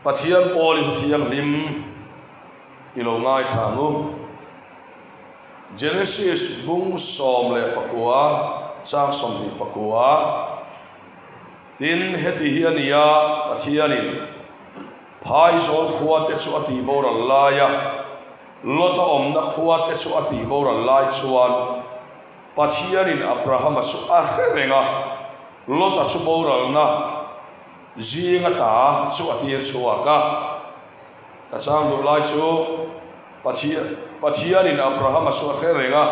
Pathian pawl in thianghlim i lo ngaithla ang u. Genesis bung 19 chang 29. Tin, heti hi a ni a, Pathianin Phaizawl khuate chu a tihboral lai a, Lota awmna khuate chu a tihboral lai chuan Pathianin Abrahama chu a hre reng a, Lota chu boralna zinga ta chu a tir chhuak a. Ka chang duh lai chu Pathianin Abrahama chu a hre reng a,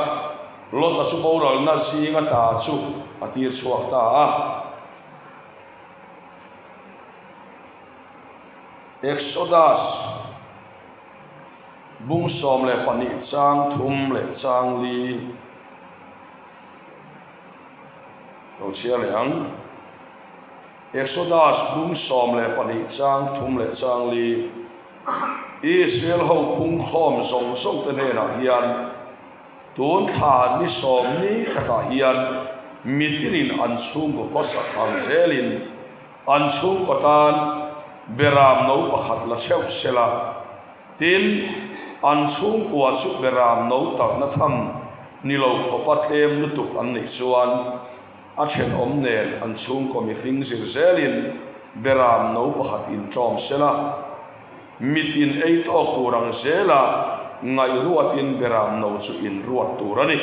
Lota chu boralna zinga ta chu a tir chhuak ta a. Exodus bung 12 chang thum leh chang li lo chhiar leh ang. Exodus bung 12 chang thum leh chang li Israel ho pungkhawm zawng zawng te hnenah hian tun thla ni sawm ni takah hian mitinin an chhungkaw khawsak ang zelin an chhungkaw tan beram no pakhat la theuh sela. Tin, an chhungkua chu beram no tarhna tham ni lo khawpa tlem lutuk an nih chuan a thenawm nen an chhungkaw mihring zir zelin beram no pakhat inṭawm sela. Mitin ei tawk tur ang zela ngaihruatin beram no chu inruat tur a ni.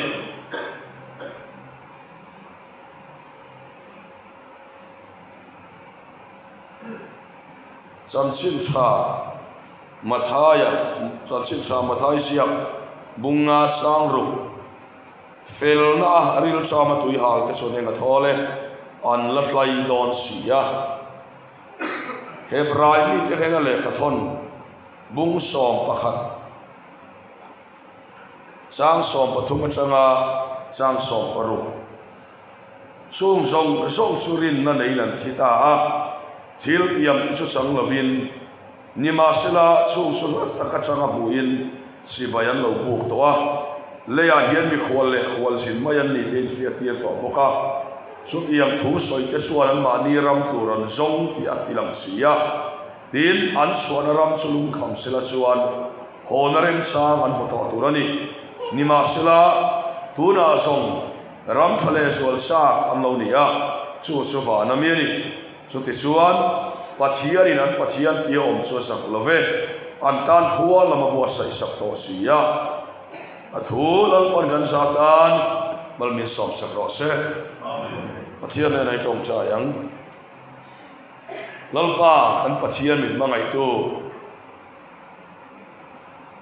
Chanchin tha Mathaia, Chanchin tha Mathai ziak bunga sang ruk felna a rilṭama tui hal te chuan heng a thawl e, an la hlai dawn si a. Hebrai mite hrenga lehkha thawn bung 11 chang 13 atanga chang 16 chung zawng zawng chu rinna neiin an thi ta a, thil tiam te chu chang lovin nimahsela chung chu hla tak atanga hmuhin chibai an lo buk tawh a, leiah hian mikhual leh khualzin mai an ni te inhriat tir tawh bawk a, chutiang thu sawi te chuan anmahni ram tur an zawng tih a ti lang si a, tin, an chhuahna ram chu lungkham sela chuan hawna remchang an hmu tawh tur a ni. Nimahsela, tunah zawng ram tha leh zual chak an lo ni a, chu chu van a mi a ni. Chutichuan, Pathianin an Pathian tia awm chu a zak lo ve, an tan khua lam a buatsaih sak tawh si a. A thu Lalpan kan za tan mal min sawmsak rawh se. Pathian nen a i tawngtai ang. Lalpa kan Pathian min hmangaihtu,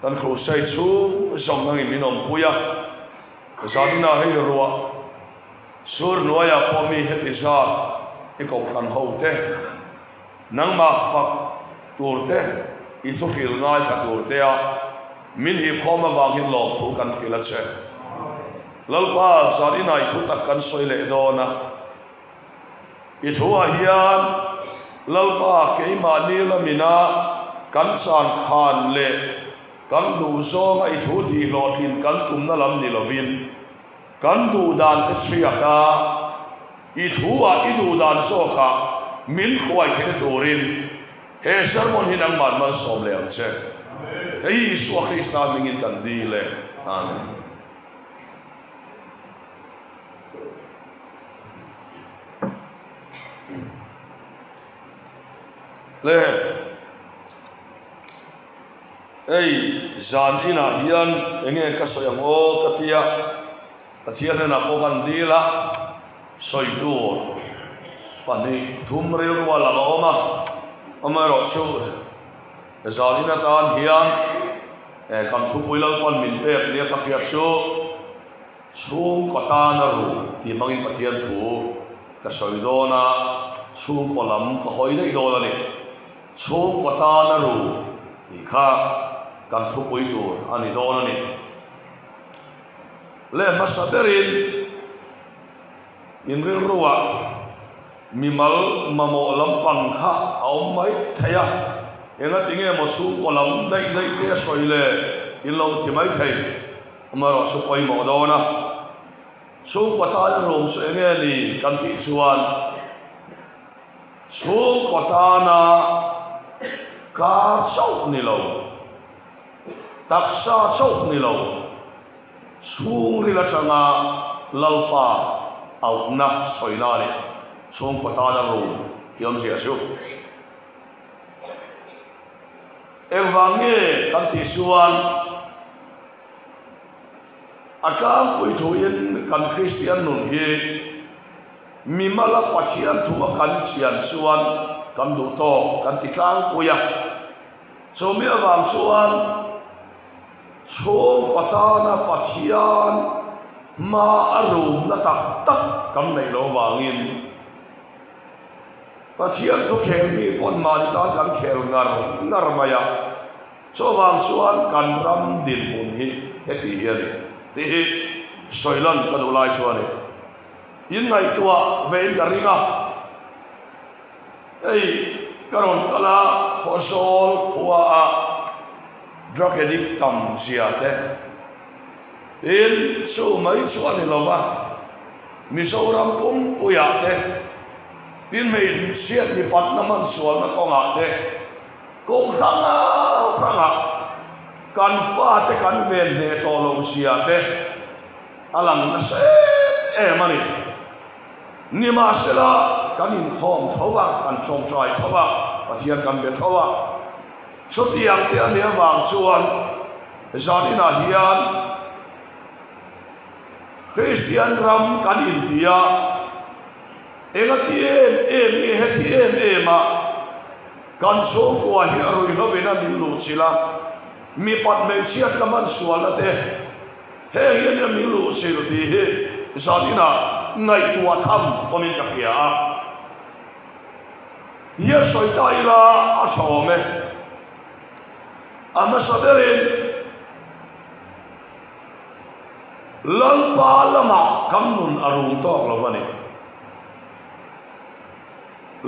kan crusade chhung zawng nangin min awmpui a, zaninah hei ruah sur hnuaiah pawh mi heti zat i kohhran ho te, nangmah fak tur te, i thuhril ngaithla tur te a min hipkhawm avangin lawmthu kan hrilh a che. Lalpa zaninah i thu tak kan sawi leh dawn a, i thuah hian Lalpa keimahni lamina kan chan khan leh kan duh zawnga i thu tihhlawhtlin kan tumna lam ni lovin, kan duh dan te chhiat a, i thuah i duh dan zawkah min hruai theihna turin he sermon hi nangmah malsawm leh ang che. Hei hi Isua Krista hmingin kan dil e. Amen. Le hei zan inah hian enge ka sawi ang aw ka tia Pathian hnenah pawh kan dil a, sawi tur pahnih thum rilru a lang a awm a, amaherawhchu zan in atan hian kan thupui Lalpan min pek nia ka hriat chu chhungkaw tana ru tih hmangin Pathian thu ka sawi dawn a, chhungkaw lam ka hawi daih dawn a ni. Chhungkaw tana ru tih kha kan thupui tur a ni dawn a ni. Le hmasa berin in rilruah mimal mamawh lampang kha a awm mai thei a, engati nge maw chhungkaw lam daih daih te a sawi le in lo ti mai thei, amaherawh chu pawimawh dawn a. Chhungkaw tana rum chu enge ni kan tih chuan chhungkaw tana. Ka chauh ni lo, taksa chauh ni lo, chhungril atanga Lalpa auhna sawina leh chhungkaw tana rum hi awmzia chu. Engvang nge kan tih chuan a tlangpui thuin kan Kristian nun hi Mimala Pathian thu a kan chian chuan kan duh tawk kan ti tlangpui a. Chumi avang chuan chhungkaw tana Pathian hma a rumna tak tak kan neih loh avangin Pathian thu khel mi pawn mahni tan kan khel ngar ngar mai a. Chuvang chuan kan ram dinhmun hi heti hi a ni tih hi sawi lan ka duh lai chu a ni. In ngaihtuah ve in ka ring a, hei ka rawn kal a Khawzawl khua a drug addict tam zia te tin chu mai chu a ni lo va, Mizoram pumpuiah te tin hmeichhiat mipatna hmansualna kawngah te kawng hrang hrangah kan fate kan ven hneh tawh loh zia te A lang nasa em em a ni. Nimahsela, kan inkhawm tho a, kan tawngtai tho a, Pathian kan be tho a. Chutiang te a nih avang chuan zaninah hian Kristian ram kan inti a, engati em em nge heti em em a kan chhungkua hi a ruihlovin a min luhchilh a, mipat hmeichhiat ka hman sualna te, Heng hian nia min luh sil tih hi zaninah ngaihtuah tham awmin ka hria a. Hian sawi ta ila a tha awm e. A hmasa berin Lalpa lamah kan nun a rum tawk lo a ni.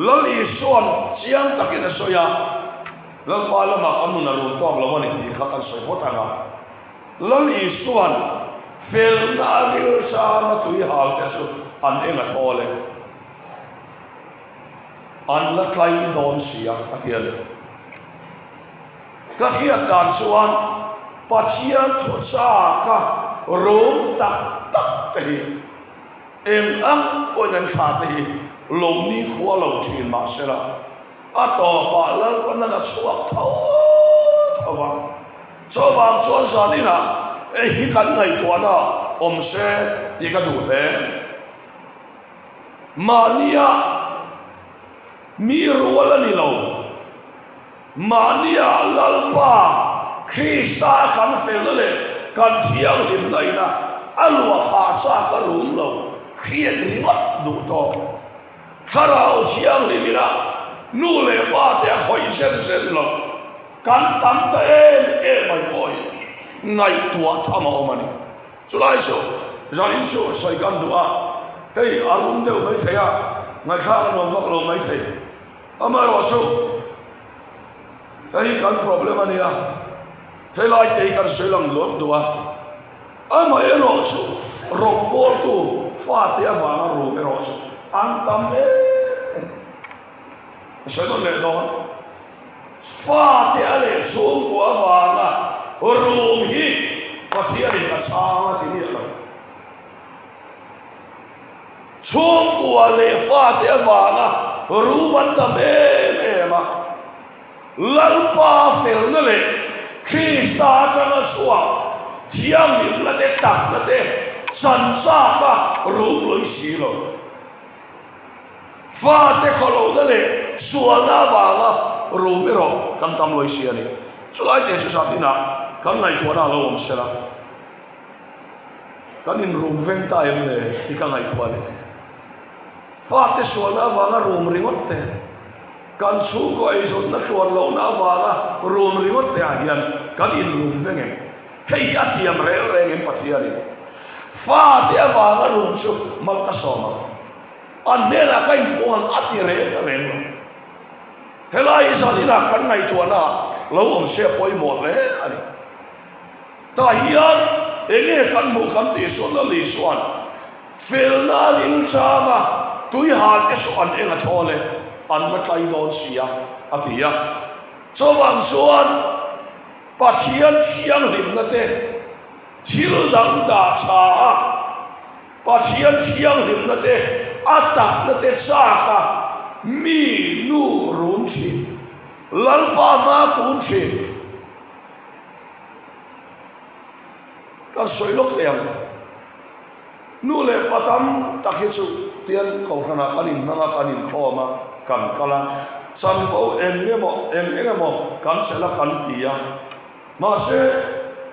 Lal Isua'n chiang takin a sawi a, Lalpa lamah kan nun a rum tawk lo a ni tih kha kan sawi phawt ang a. Lal Isua'n felna a rilchana tui hal te chu an eng a thawl e, an la tlai dawn si a, a ti a ni. Ka hriat dan chuan Pathian thuchaka rum tak tak te hi eng ang pawhin an thlah te hi lo nikhua lo thin mah sela, a tawpah Lalpan a la chhuak tho tho va. Chuvang chuan zaninah hei hi kan ngaihtuahna awm se tih ka duh hle. Mahnia mi rual a ni lo. Mahnia Lalpa Krista kan felna leh kan thianghlimna ina a luah phah chak a rum lo hriat ringawt duh tawk. Thlarau thianghlim ina nu leh pa te a khawih zen zen lo. Kan tam ta em em mai pawh hi ngaihtuah tham a awm a ni. Chulai chu zanin chu sawi kan duh a, hei a rum deuh mai thei a, ngaihthlak a nuam vak lo mai thei. Amaherawhchu hei hi kan problem a nia, helai te hi kan sawi lang luam duh a, amaherawhchu rawngbawltu fate avanga rum erawh chu an tam em em. Ka sawi nawn leh dawn. Fate a leh chhungkua avanga rum hi Pathianin a chhang a ti miah lo. Chhungkua leh fate avanga rum an tam em em a, Lalpa felna leh Krista atanga chhuak thianghlimna te takna te chan chaka rum lawih si lo. Fate khawlohna leh sualna avanga rum erawh kan tam lawi si a ni. Chulai te chu zat inah kan ngaihtuahna a lo awm sela, kan inrum veng ta em le tih ka ngaihtuah leh. Fate sualna avanga rum ringawt te, kan chhungkaw eizawnna tluan lohna avanga rum ringawt te ah hian kan inrum veng em? Hei hi a tiam reng rengin Pathianin fate avanga rum chu mal ka sawm ang. An hnenah ka inpuan a ti reng reng lo. Helai hi zaninah kan ngaihtuahna lo awm se a pawimawh hle a ni. Tah hian enge kan hmuh kan tih chuan Lal Isua'n felna an inchang a, tuihal te saw an eng a thawl e, an la tlai dawn si a, a ti a. Chuvang chuan Pathian thianghlimna te thil dang dah tha a, Pathian thianghlimna te a takna te chak a mi nu run thin, Lalpa hma kun thin. Kan sawi lawk thei ang. Nu leh pa tam tak hi chu tian kohhranah kan inhmang a, kan inkhawm a, kan kal a, chanvo eng emaw eng eng emaw kan chelh a kan ti a, mahse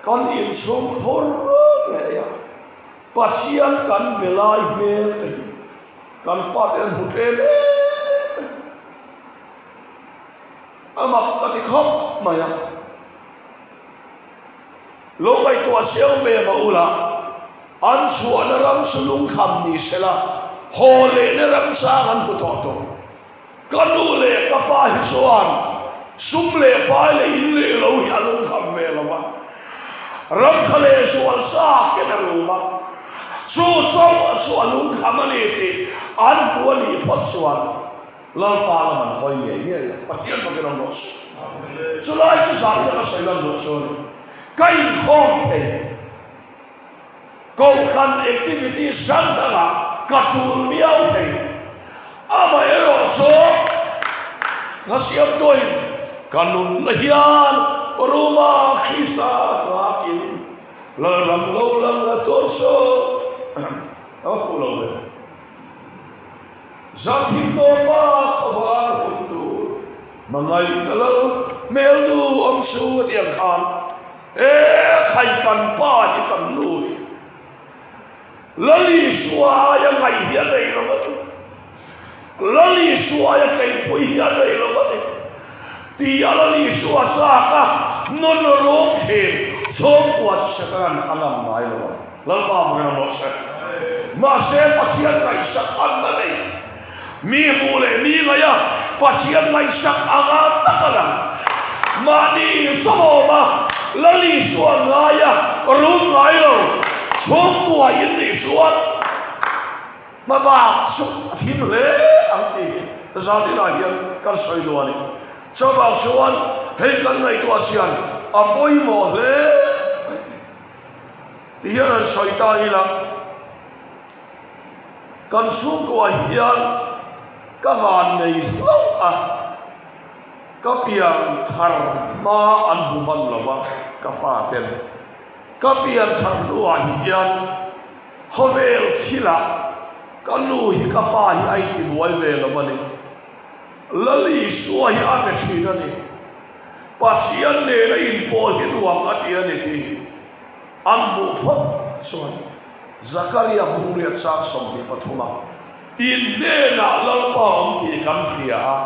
kan inchhung khur ngei a, Pathian kan be lai hmel te hi kan fate an hmu tlem em em. A mak ka ti khawp mai a. Lo ngaihtuah chiang ve mah ula, an chhuahna ram chu lungkham ni sela, haw lehna ram chang an hmu tawh tawh. Ka nu leh ka pa hi chuan sum leh pai leh in leh lo hi a lungkham ve lo va, ram kha leh zual chak in a rum a, chu chauh chu a lungkham a ni tih an hmu a nih phawt chuan Lalpa lam an hawi ngei ngei a, Pathian fakin awm rawh se. Chulai chu zan hian a sawi lan duh chu a ni. Ka inkhawm thei. Kohhran activities hrang hrangah ka tul miau thei. Amaherawh chu ka siam tuahin ka nunna hian Ruma Krista nghakin Lalram lo lang a tur chu a va fuh lo ve. Zathim tawpa khawvar hun tur hmangaih ka lo hmel du awm chu a ti ang khan e khai kan pa hi kan nu hi Lali suaia ngaih hi a nei lo a ni Lali suaia keipui hi a nei lo a ni ti a Lali sua chak a nun rum thin chhungkua chu Setanan a ngam ngai lo ang. Lalpa hmuhin a rawh se. Mahse Pathian ngaihsak an la nei. Mi hmuh leh mi ngaih a Pathian ngaihsak anga tak a lang. Mahni sawmawm a Lal Isua ngai a rum ngai lo chhungkua in nih chuan hmabak chu a thim hle ang tih hi zaninah hian kan sawi duh a ni. Chuvang chuan hei kan ngaihtuah chian a pawimawh hle mai. Ti hian an sawi ta ila, kan chhungkuah hian ka van nei hlauh a, ka pian thar hma an hmu hman lo va, ka fa ten. Ka pian thar hnuah hian khawvel thilah ka nu hi ka pa hi a intibuai ve lo a ni. Lal Isua hi a be thin a ni. Pathian nena inpawl hi nuam a ti a ni tih an hmuh phawt chuan Zakaria bungriat chang 23 a In hnenah Lalpa awm tih kan hria a,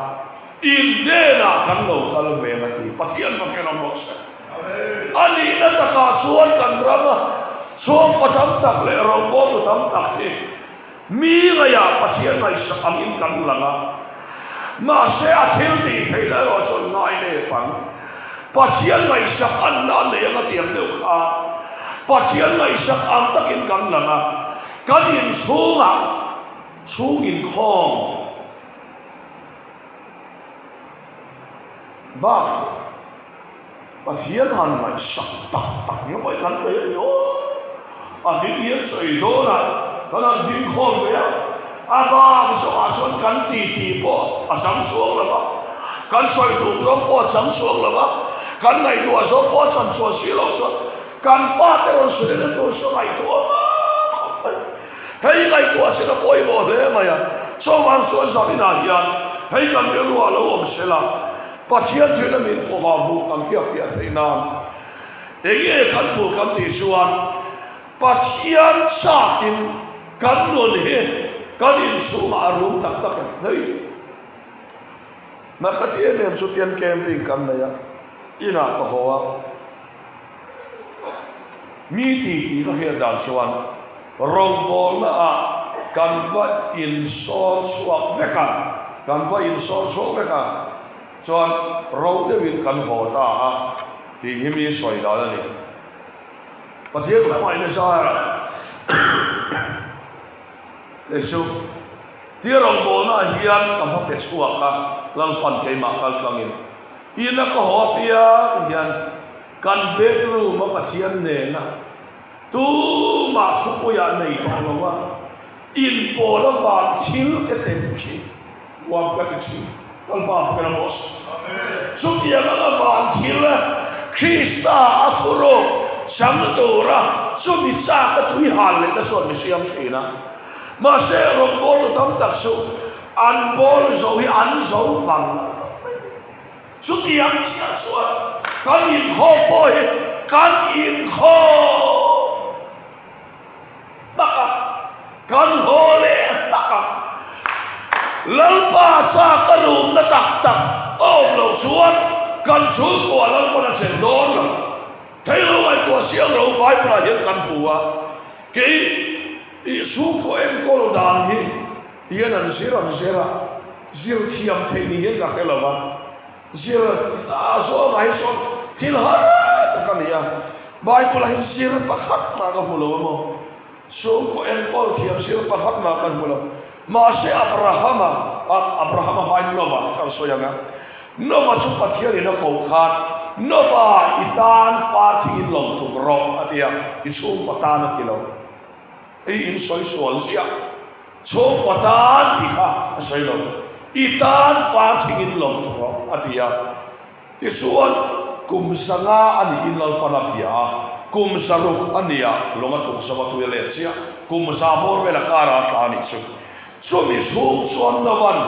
in hnenah kan lo kal ve a ti. Pathian fakin awm rawh se. A nihna takah chuan kan rama chhungkaw tam tak leh rawngbawltu tam tak hi Mi ngaihah Pathian ngaihsak angin kan lang a, mahse a thil tih theihna erawh chuan ngai nep ang. Pathian ngaihsak anna a nei anga tiang deuh kha Pathian ngaihsak ang takin kan lang a, kan inchhungah chhung inkhawm bak Pathian han ngaihsak tak tak hi pawh kan thei a ni aw. A hlim hian sawi dawn a, kan han hlim khawm ve a, a bak zawhah chuan kan titi pawh a chang chhuak lo va, kan sawi duh zawng pawh a chang chhuak lo va, kan ngaihtuah zawng pawh a chan chhuah si loh chuan kan pa te rawn sawi na tur chu ngaihtuah khawp mai. Hei ngaihtuah sin a pawimawh hle mai a, chuvang chuan zaninah hian hei kan rilruah lo awm sela, Pathian thilna min pawha hmuh kan hriatfiah theih nan enge kan hmuh kan tih chuan Pathian chakin kan nun hi kan inchhungah a rum tak tak em hei. Na ka ti em em chu tian camping kan nei a, inah ka haw a, mi ti tih ka hriat dan chuan rawngbawlna ah kan va insawn chhuak vek a, kan va insawn chhuak vek a, chuan ro deuhin kan haw ta a tih hi mi sawi dan a ni. Pathian hmangaihna zarah kei chu tia rawngbawlna ah hian ka hma pe chhuak a, Lalpan keimah kaltlangin. Ina ka haw apiang hian kan bedroom a Pathian nena tumah thupuiah nei tawh lo a, inpawl a van thil te tem khi huam ka ti thin. Lalpa fak ila maw? Chutiang anga van thil Krista a thuruk chang tura chumi chak a tui hal leh te chuan mi siam thin a. Mahse rawngbawltu tam tak chu an bawl zo hi an zo vang lo tawh mai. Chutiang chiah chuan kan inkhawm pawh hi kan inkhawm tak a, kan haw leh tak a. Lalpa chak a rumna tak tak a awm loh chuan kan chhungkua Lalpan a chelh dawn lo. Theilo ngaihtuah siang lo Bible ah hian kan hmu a, kei i chhungkaw enkawl dan hi hian an zir an zir a, zir thiam theih ni hian ka hre lo va, zir a zawng ah hi chuan thil har tak a ni a, Bible ah hian zir pakhat mah ka hmu lo emaw, chhungkaw enkawl thiam zir pakhat mah ka hmu lo, mahse Abrahama, Abrahama hmain Nova ka sawi ang a. Nova chu Pathian in a koh khan, Nova, i tan pa thing in lo tuk rawh, a ti a, i chhungkaw tan a ti lo. I in sawi sual ziah. Chhungkaw tan tih kha a sawi lo. I tan pa thing in lo tuk rawh, a ti a. Tichuan, kum 500 a nih in Lalpan a bia a, kum 600 a nia lawng a tuk zo a tui a let chiah. Kum 100 bawr vel a kara a tla a nih chu. Chumi chhung chuan Novan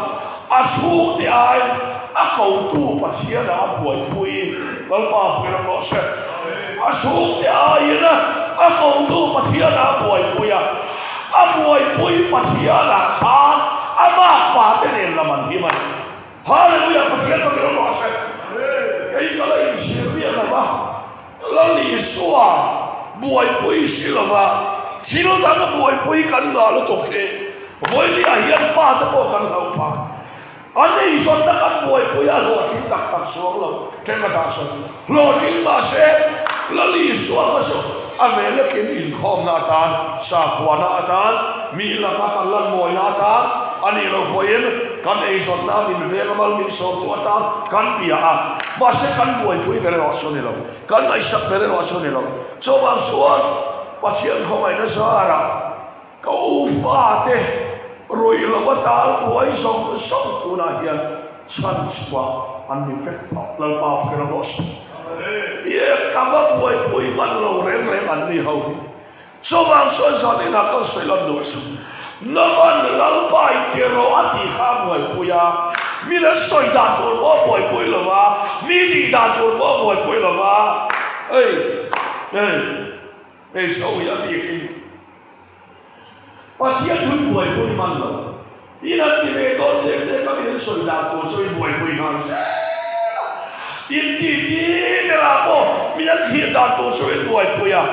a chhungte ai a kotu Pathianah a buaipui, Lalpa pui ram rawh se. A chhungte aiin a kotu Pathianah a buaipui a, a buaipui Pathianah khan a makpa te nen lam an him a ni. Hallelujah Pathian pui ram rawh se. Kei ka la inchhir miah lo va, Lal Isua buaipui si lo va, thil dang buaipui kan ngah lutuk hi vawinia hian fate pawh kan hlauh phah. A neizawnna kan buaipui a hlawhtling tak tak chuang lo, ṭeng a dah sawn. Hlawhtling mahse, Lal Isua kha chu a velekin inkhawmna atan, sakhuana atan, mi laka kan lan mawina atan, a nih loh pawhin kan eizawnna min veng a mal min sawmtu atan kan bia a, mahse kan buaipui ber erawh chu a ni lo, kan ngaihsak ber erawh chu a ni lo. Chuvang chuan Pathian khawngaihna zarah ka u fate ruih lova tal buai zawng zawng tunah hian chhan chhuah an ni vek tawh. Lalpa fir rawh se. Ye ka va buaipui hman lo reng reng an ni ho hi. Chuvang chuan zanin ah kan sawi lam duh chu Navan Lalpa i ti rawh a tih kha a buaipui a, mi lan sawi dan tur pawh a buaipui lo va, mi tih dan tur pawh a buaipui lo va, hei hei hei chho hi a bik in Pathian thu i buaipui hman lo, i lan ti ve dawn zek zek a mi an sawi dan tur chu i buaipui nghal zel a, in ti ti berah pawh mi an thlir dan tur chu i buaipui a,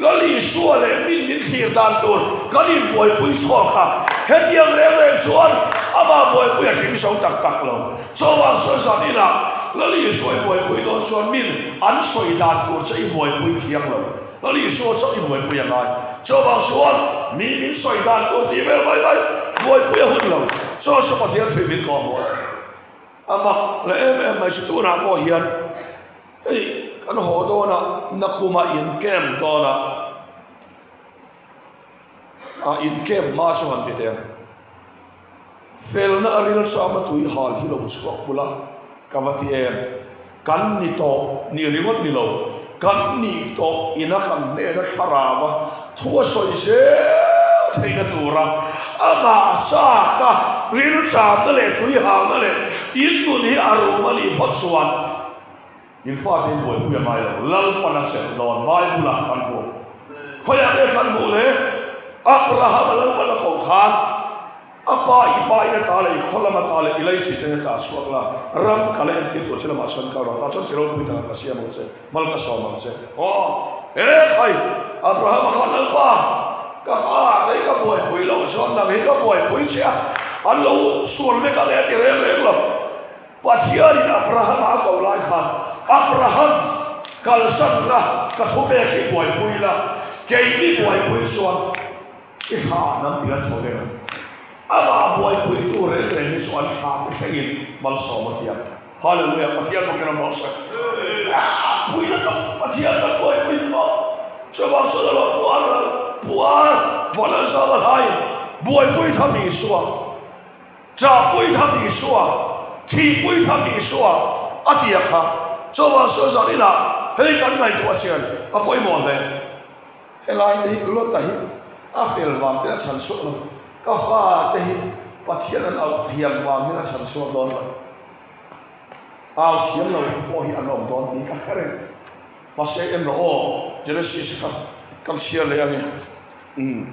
Lal Isua leh min min thlir dan tur kan inbuaipui chhuak a, hetiang reng reng chuan amah buaipui a hring zo tak tak lo. Chuvang chuan zan inah Lal Isua i buaipui dawn chuan min an sawi dan tur chu i buaipui thiang lo. Lal Isua chu i buaipui a ngai. Chuvang chuan mi min sawi dan tur tih vel mai mai buaipui a hun lo. Chu chu Pathian thui min kawh hmuh a. A mak leh em em mai chu tunah pawh hian hei kan haw dawn a, nakhumah in camp dawn a, a in camp hma chu han ti teh ang. Felna a ril chama tui hal hi lo chhuak bula ka va ti em? Kan ni tawh ni ringawt ni lo, kan nih tawh ina kan hnena thlarau a thu a sawi zel theihna tura amah chaka ril chamna leh tui halna leh in nun hi a rum a nih phawt chuan in fate in buaipui a ngai lo. Lalpan a chelh dawn Bible-ah kan hmu. Khawiah nge kan hmuh le? Abraham-a Lalpan a koh khan A pa i pa in a ta leh i khaw lam a ta leh i lei si ten a tah chhuak la, ram ka la entir tur che lamah chuan kal rawh, tah chuan che ropui takah ka siam ang che, mal ka sawm ang che. Aw, he khai, Abraham-a khan Lalpa, ka pa kei ka buaipui loh chuan nang hi ka buaipui che a, an lo sual vek ang e a ti reng reng lo. Pathianin Abraham-a a koh lai khan, Abraham, kalsan la, ka thu pek hi buaipui la, keini buaipui chuan, I thla nam tih an chho vek ang. Amah buaipuitu reng reng hi chu an thla te thlengin malsawm a thiam. Hallelujah Pathian bawkin a mawh se. Pui na tak Pathian kan buai pui pawh chuvang chuan a lo puar lo puar vawn zam a hlai buaipui tham Isua chahpui tham Isua thihpui tham Isua a ti a kha chuvang chuan zan inah hei kan ngaihtuah chian a pawimawh hle. Helai te hi Lota hi a fel vang te a chhan chhuak lo, ka fa te hi Pathian an auh thiam vang hian a chhan chhuak dawn lo. Au thiam lo pawh hi an awm dawn tih ka hre reng. Mahse en rawh aw, Genesis kha kan chhiar leh ange. Umm.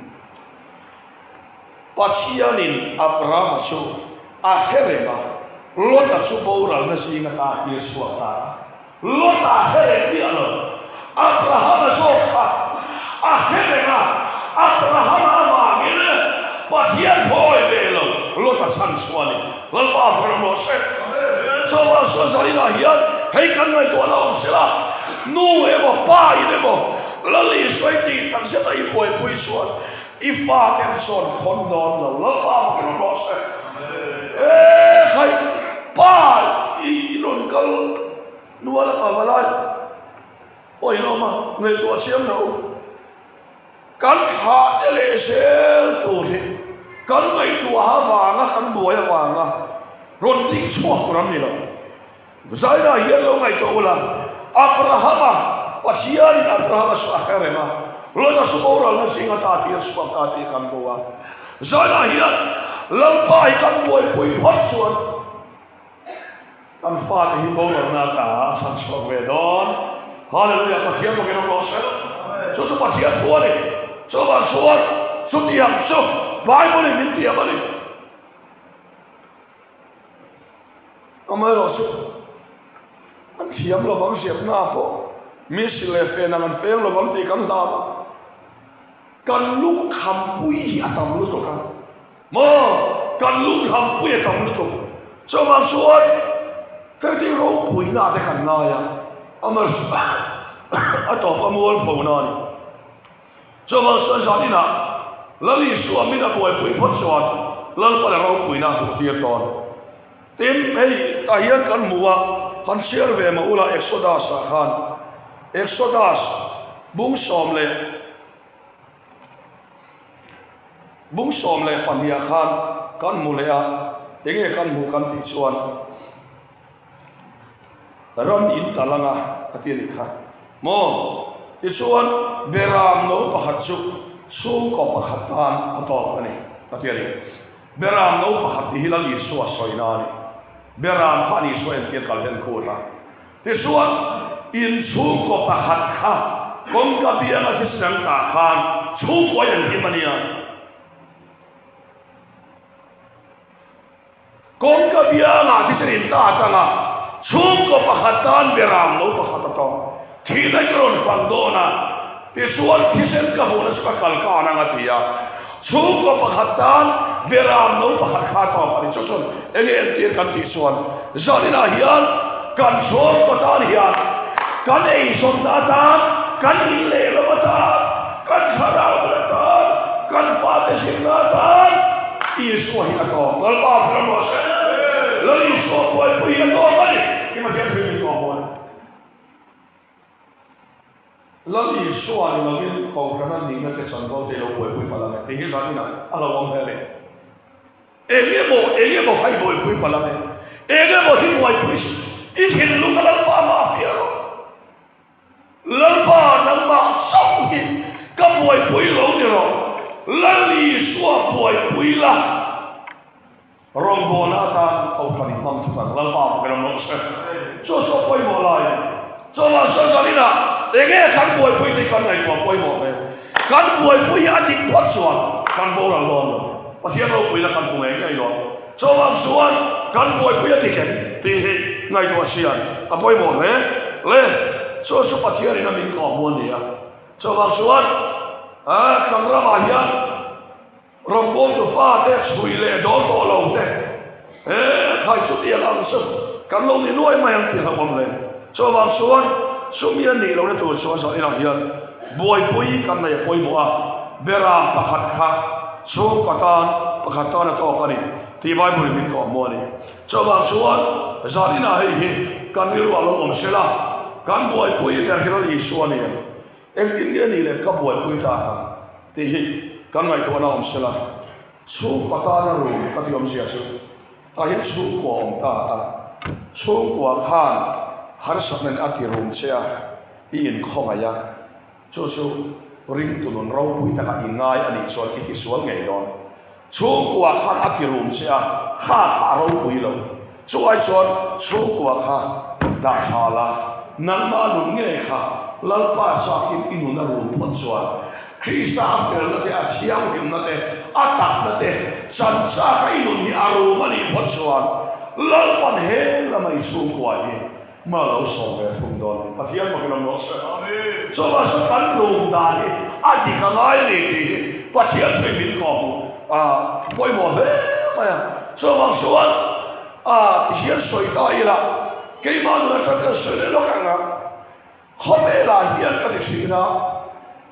Pathianin Abrahama chu a hre reng a, Lota chu boralna zinga ta a tir chhuak ta a. Lota a hre reng miah lo. Abrahama zawk kha a hre reng a, Abrahama avangin Pathian phawi ve lo Lota chhan chu a ni. Lalpa ram rawh se. Chuvang chuan zaninah hian hei kan ngaihtuahna awm sela, nu emaw pa in emaw Lal Isua i tih tak zeta i buaipui chuan I fate an sawn khawn dawn lo, Lalpa bawkin rawn rawh se. E khai, pa i rawn kal nual a pa lai pawh in awm a, ngaihtuah chiang lo. Kan thlah te leh zel tur hi kan ngaihtuah avanga kan buai avanga rawn ding chhuak tur an ni lo. Zaina hian lo ngaihtuah ula, Abrahama, Pathianin Abrahama chu a hre reng a, Lota chu boralna zinga ta tih a chhuak ta tih kan hmu a. Zaina hian Lalpa hi kan buaipui phawt chuan kan fate hi boralna ta a chhan chhuak ve dawn. Hallelujah, Pathian bawkin awm rawh se. Chu chu Pathian thu a ni. Chuvang chuan chutiang chu Bible-in min tiam a ni. Amaherawhchu, an thiam lo vang ziakna pawh mi sil leh fen ang an peng lo vang tih kan hlau a, kan lungkhampui hi a tam lutuk a, maw kan lungkhampui a tam lutuk. Chuvang chuan heti ropuina te kan ngai a, amaherawhchu a tawp a mualphona a ni. Chuvang chuan zan inah Lal Isua min a buaipui phawt chuan Lalpa leh ropuina a hmuh tir dawn. Tin, hei tah hian kan hmu a, han chhiar ve mah ula Exodus ah khan Exodus bung sawm leh bung 12 ah khan kan hmu leh a, enge kan hmuh kan tih chuan Ram in tal anga a ti a nih kha maw? Tichuan, Beram no pakhat chu chhungkaw pakhat tan a tawk a ni, a ti a ni. Beram no pakhat tih hi Lal Isua sawina a ni. Beram kha an Isua entir kal hian khut a. Tichuan, in chhungkaw pakhat kha kawngka bianga thisen an tah khan chhungkaw in an him a nia. Kawngka biangah thisen in ta atanga chhungkaw pakhat tan beram lo pakhat a tawng. Thihna ka rawn fang dawn a, tichuan thisen ka hmuhna chu ka kal kan ang a ti a. Chhungkaw pakhat tan beram lo pakhat kha a tawng a ni. Chu chuan enge entir kan tih chuan zaninah hian kan chhungkaw tan hian kan eizawnna atan, kan in leh lo atan, kan thlarau atan, kan fate zirna atan, Isua hi a tawk. Lalpa phel rawh se. Lal Isua buaipui hi a tawk a ni. I Pathian thil min tawk maw? Lal Isua ni lovin Kohhrana nihna te chanvo te lo buaipui palh ang e. Tih hi zan inah a lo awm hle a ni. Eng emaw, eng emaw kha i buaipui palh ang e. Eng emaw hi buaipui i thinlung a Lalpa mah a fiah rawh. Lalpa nangmah chauh hi ka buaipui lo ni rawh, Lal Isua buaipui la. Rawngbawlna atan Kohhran i hmang thut ang, Lalpa bawkin awm rawh se. Chu chu a pawimawh lai a ni. Chuvang chuan zaninah enge kan buaipui tih kan ngaihtuah pawimawh hle. Kan buaipui hi a dik phawt chuan kan boral dawn lo. Pathian ropuina kan hmu ngei ngei dawn. Chuvang chuan kan buaipui a dik em tih hi ngaihtuah sian a pawimawh hle le. Chu chu Pathianin a min kawh hmu a ni a. Chuvang chuan kan ramah hian rawngbawltu fate chhui leh dawl tawh lo te he khai chutiang ang chu kan lo ni nuai mai ang tih hlauhawm hle. Chuvang chuan chumi a nih lohna tur chuan zaninah hian buaipui kan nei a pawimawh a, beram pakhat kha chhungkaw tan pakhat tan a tawk a ni. Tih Bible in min kawh hmu a ni. Chuvang chuan zaninah hei hi kan rilruah lo awm sela, kan buaipui ber hi Lal Isua a ni em? Engtin nge ni le ka buaipui ta ang tih hi kan ngaihtuahna awm sela. Chhungkua tana rum ka tih awmzia chu tah hian chhungkua awm ta a, chhungkua khan harsatna in a ti rum che a, i inkhawngaih a, Chu chu ringtu nun ropui takah i ngai a nih chuan i tisual ngei dawn. Chhungkua khan a ti rum che a, kha kha a ropui lo. Chu ai chuan chhungkua kha dah tha la, nangmah nun ngei kha Lalpa chakin i nun a rum phawt chuan Krista a felna te, a thianghlimna te, a takna te chan chaka i nun hi a rum a nih phawt chuan Lalpan he lama i chhungkua hi Hma lo sawm ve thung dawn ni. Pathian bawkin awm rawh se. Chuvang chuan kan rum dan hi a dik a ngai a ni tih hi Pathian thuin min kawhhmuh a pawimawh hle mai a. Chuvang chuan a tihian sawi ta ila keimah nun atang kan sawi leh lawk ang a, khawvelah hian ka ti thin a,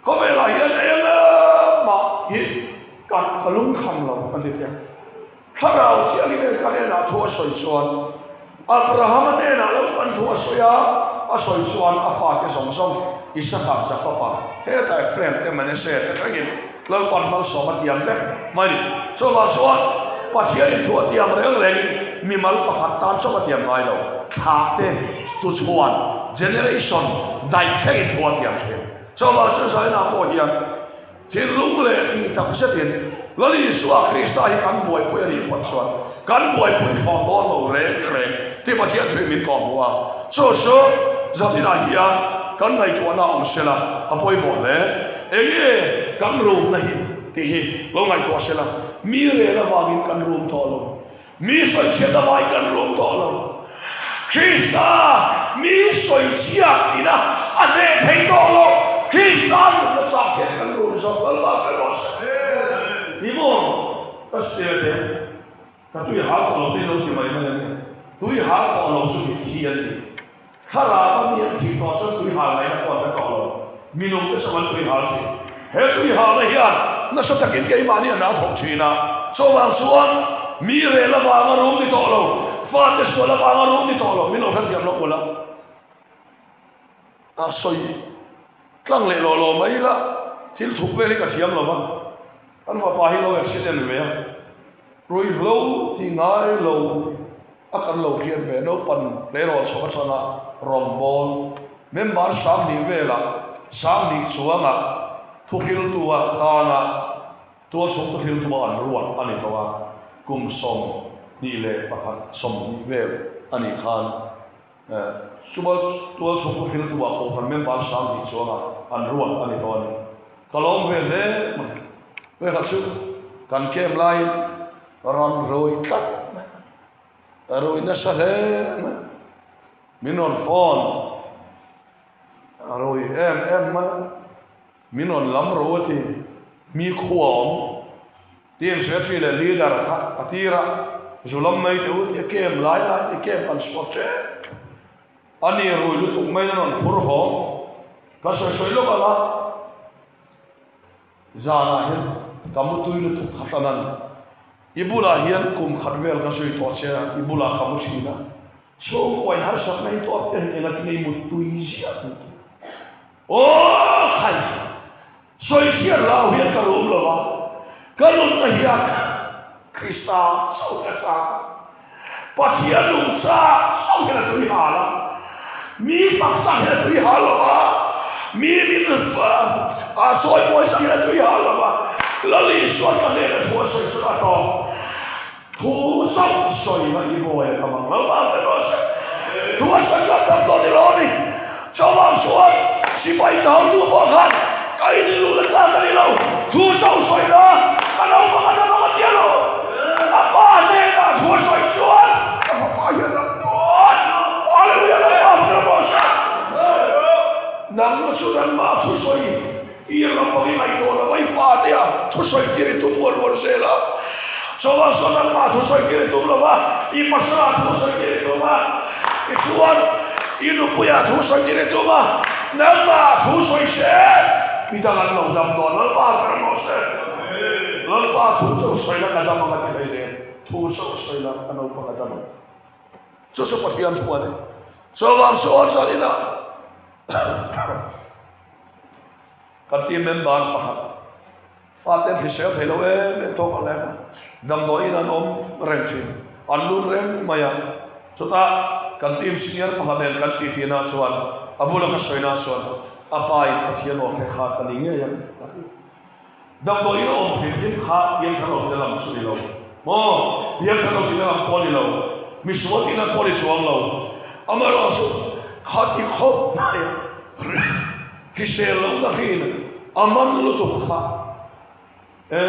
khawvelah hian eng emah hi ka lungkham lo ka ti teh. Thlarau Thianghlim ka hnenah thu a sawi chuan, Abrahama hnenah lo pan thu a sawi a, a sawi chuan a fate zawng zawng, Isaka, Jakoba, hetah Ephraim te, Manasseh te thlengin Lalpan malsawm a tiam vek mai ni. Chuvang chuan Pathianin thu a tiam reng rengin mimal pakhat tan chauh a tiam ngai lo, thlah te, tuchhuan, generation, daih thlengin thu a tiam thin. Chuvang chuan Zaina pawh hian Thinlung leh tih tak zetin Lal Isua Krista hi kan buaipui a nih phawt chuan kan buaipui thlawh dawn lo reng reng tih Pathian thuin min kawhhmuh a. Chu chu zatinah hian kan ngaihtuahna awm sela a pawimawh hle. Enge kan rumna hi tih hi lo ngaihtuah sela, mi rel avangin kan rum tawh lo. Mi sawichhiat avangin kan rum tawh lo. Krista mi sawichhiat ina a hneh thei tawh lo. Krista nunna chak hian kan rum zawk Lalpa ka rawh se. Ni maw? Ka sel te ka tui hal tawh lo te lo ti mai mai a nia. Tui hal tawh lo chu mitthi an ni. Thlarau a mi an thih tawh chuan tui hal ngaihna pawh an hre tawh lo. Minung te chuan an tui hal thin. He tui halna hian nasa takin keimahni an ral thawk thin a. Chuvang chuan mi rel avanga rum ni tawh lo, fate sual avanga rum ni tawh lo, min lo hrethiam lawk ula. A sawi tlang leh lawh lawh mai ila, thil thuk vel hi ka thiam lo va. Kan fapa hi lo accident ve a, ruihhlo ti ngai lo a kan lo hriat ve naupan tleirawl chho atanga rawngbâwl member 20 velah 20 chuangah thuhriltu-a tana tualchhung thuhriltu-a an ruat a ni tawh a, kum 21 20 vel a nih khan Chubal tualchhung thuhriltu-ah kohhran member 20 chuangah an ruat a ni tawh a ni. Ka lawm ve hle mai. Vekha chu kan camp laiin ran rui tlat mai. Ka rui nasa hle mai. Min rawn phone a rui em em mai a. Min rawn lam ro a ti. Mi khua awm. Team secretary leh leader kha a tir a. Zu lam mai teh u ti a camp lai lai ti camp an chhuak tep. A ni rui lutuk mai in a rawn phur haw. Ka sawi sawi lawk ang a. Zanah hian ka mutui lutuk khat a nan. I bulah hian kum khat vel ka zui tawh che a, i bulah ka mu thin a. Chhungkuain harsatna hi tawp te hian engati nge i mutui ziah tih tur. Aw khai! Sawichhiat lau hian ka rum lo va, ka nunna hian Krista chauh ka chak a. Pathian nungcha chauh hian a tui hal a, mi taksa hian a tui hal lo va, mi min sawi pawi sak hian a tui hal lo va, Lal Isuan ka hnena thu a sawi chu a tawp. Thu chauh sawi la i bawi a tam ang lo vang te rawh se. Thu a sawi chuan tam tawh ni lo a ni. Chuvang chuan sipai tautu pawh khan ka inlu la tlak a ni lo. Thu chauh sawi la ka naupang a tam ang a tia lo. A pa hnenah thu a sawi chuan ka fapa hian a dawn. Hallelujah Lalpa hming rawh se. Nangma chu nangmah thu sawi I ram ang i ngaihtuah lo a, i fate a thusawi tir i tum uar uar zel a. Chuvang chuan nangmah thusawi tir i tum lo va, i pasala thusawi tir i tum a, tichuan i nupuia thusawi tir i tum a, nangmah thusawi se midang an lo dam dawn. Lalpa ka ram rawh se. Lalpa thu chu sawi la ka dam ang a ti hlei nen. Thu chauh sawi la, a naupang a dam ang. Chu chu Pathian thu a ni. Chuvang chuan zanin ah kan team member pakhat fate an hrisel thei lo em em tawk ang em a, damdawiin an awm reng thin, an lut reng mai a. Chutah kan team senior pakhat nen kan titi na chuan a bula ka sawi na chuan a pa in Pathian aw hre kha ka ni ngei ang a ti. Damdawiin a awm hrim hrim kha pianthar lo tina lam chu ni lo maw? Pianthar lo tina lam pawh a ni lo, misual tina pawh a ni chuang lo. Amaherawhchu khati khawp mai a hrisel lohna hrin a man lutuk kha e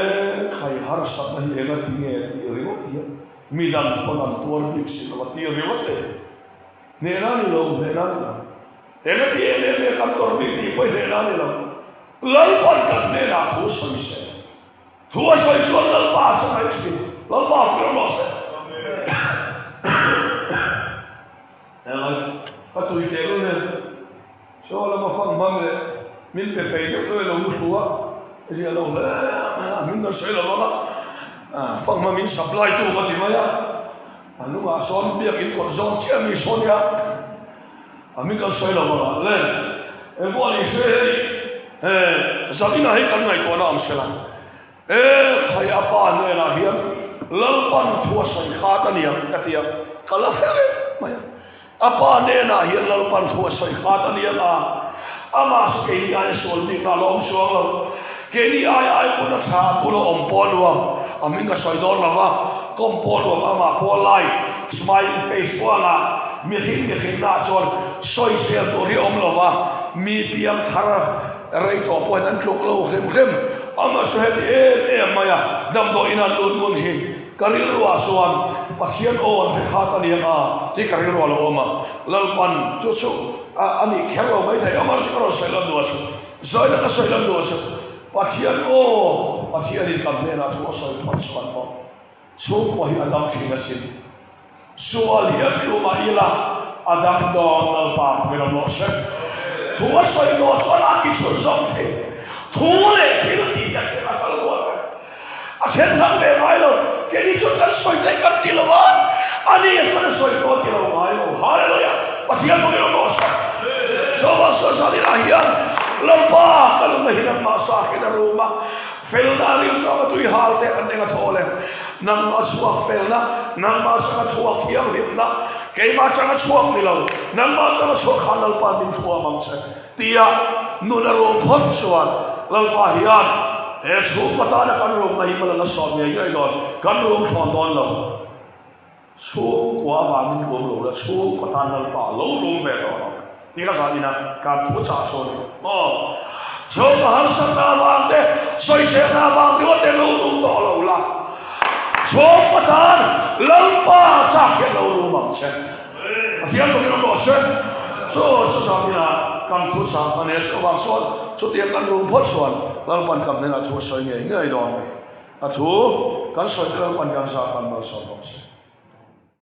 khai harsatna hi eng a ti nge tih ringawt hian midang pawn an tuar bik si lo a ti ringawt e. Hnehna a ni lo, hnehna a ni lo. Eng a ti em em nge kan tawrh bik tih pawh i hnehna a ni lo. Lalpan kan hnenah thu a sawi se. Thu a sawi chuan Lalpa a chhan ai thin. Lalpa a pui rawh se. Eng a tui teh lul nen chaw lama fang hmang leh min pe peih deuh deuh lo lu a zia lo hle mai a, min kan sawi lo vang a, fang hma min supply tu ka ti mai a. A lungah sawn biak in kawt zawn chiah mi sawn nia a min kan sawi lo vang le engpawh a ni se hei he zaninah hei kan ngaihtuahna awm se la e khai a pa hnenah hian Lalpan thu a sawi khat a niang ka ti a ka la hre reng mai a a pa hnenah hian Lalpan thu a sawi khat a niang a amah chu keini aia sual bik a la awm chuang lo keini aia ai pawn a tha a bula awm pawh a nuam a hming ka sawi dawn lo va kawm pawh a nuam amah pawh a lai smiling face pawh a ngah mihring mihring na chuan sawisel tur hi a awm lo va mi piang thar rei tawh pawhin an tluk lo hrim hrim amah chu heti em em mai a damdawiin an lut ngun hi ka rilruah chuan Pathian aw an hre khat a niang a tih ka rilruah a lo awm a Lalpan chu chu a a nih kher lo mai thei amah chu ka rawn sawi lam duh a chu zawi na ka sawi lam duh a chu Pathian aw Pathianin kan hnenah thu a sawi phawt chuan pawh chhungkua hi a dam thin asin sual hi a tlu mah ila a dam dawn Lalpa pawhin a mawh hrep thu a sawi tawh chuan a ti chhun zawm thei thu leh thil tih te a kal rual vek. A then hlang ve ngai lo, keini chuan kan sawi theih kan ti lo a, ani chuan a sawi pawh a ti lo ngai lo. Hallelujah! Pathian pawhin a mawh sak. Chuvang chuan zaninah hian Lalpa ka nunna hi nangmah sakin a rum a, felna rilṭam a tui hal te an eng a thaw le. Nangmah chhuak felna, nangmah changa chhuak thianghlimna, keimah changa chhuak ni lo, nangmah changa chhuak khan Lalpa min thuam ang che. Tia nun a rum phawt chuan Lalpa hian he chhungkaw tana kan rumna hi hmala la sawm ngei ngei dawn, kan rum thlawn dawn lo. Chhungkua avangin rum lo la, chhungkaw tan Lalpa lo rum ve tawh lo. Ti ka zan ina kan thu chah sawn hi maw? Chhungkaw harsatna avang te, sawiselna avang ringawt te lo rum tawh lo la, chhungkaw tan Lalpa chak hian lo rum ang che. Pathian bawkin a rawh se. Chu chu zan ina kan thu chang a nia chuvang chuan chutiang kan rum phawt chuan Lalpan kan hnenah thu a sawi ngei ngei dawn a ni. A thu kan sawi te Lalpan kan zah kan malsawm bawk se.